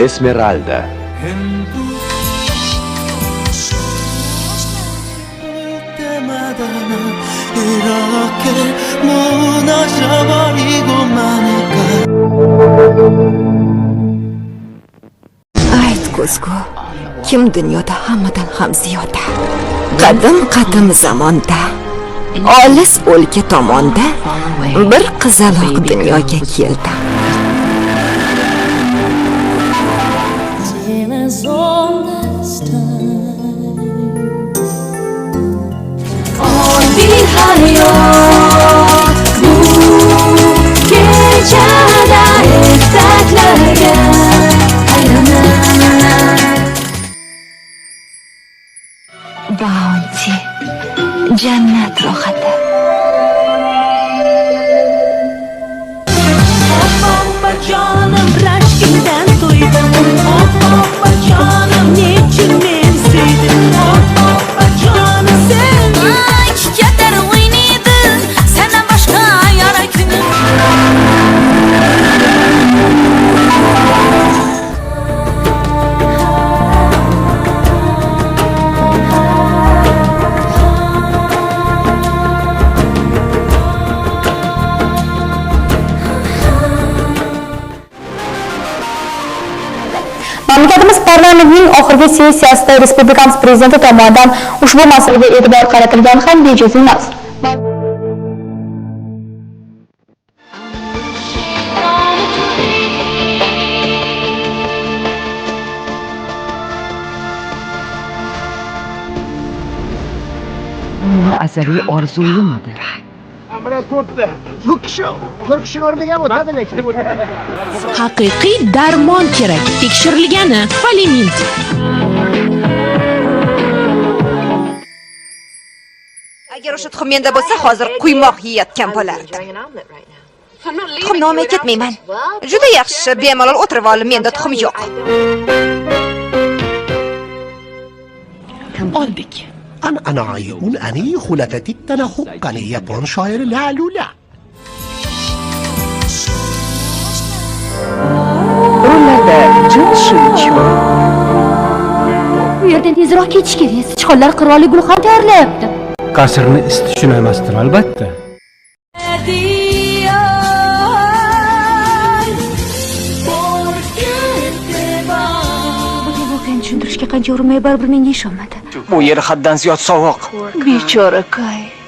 Esmeralda. Ayt, ko'zgu, kim dunyoda hammadan ham ziyoda? Qadim qadim zamonda, olis o'lka tomonda bir qizaloq dunyoga keldi. Oddiy hayot bu kechada ertaklarga aylanar. Bounty, jannat rohati. Jonim, rashkingdan to'ydim. Opajonim, nechun men sevdim? Opajonim, sen Ketar o'ynaydi sendan boshqa yora kunim. Mamlakatimiz parlamentining oxirgi sessiyasida respublikamiz prezidenti tomonidan ushbu masalaga e'tibor qaratilgani ham bejiz emas. Azaliy orzuyim edi. Mana to'rtta. Bu kishi bir kishini o'rniga o'tadi lekin. Haqiqiy darmon kerak. Tekshirilgani Falimint. Agar o'sha tuxum menda bo'lsa, hozir quymoq yeyotgan bo'lardim. Tuxumni olmay ketmayman. Juda yaxshi, bemalol o'tirib ol, menda tuxum yo'q. Oldik. Yapon shoiri la lula. Rollarda Jin Shin-cho, Bu yerdan tezroq ketish kerak. Sichqonlar qiroli gulxan tayyorlayapti. Qasrni isitish emasdir albatta. Bunga voqeani tushuntirishga qancha urinmay, baribir menga ishonmadi. Bu yer haddan ziyod sovuq. Bechora Kay.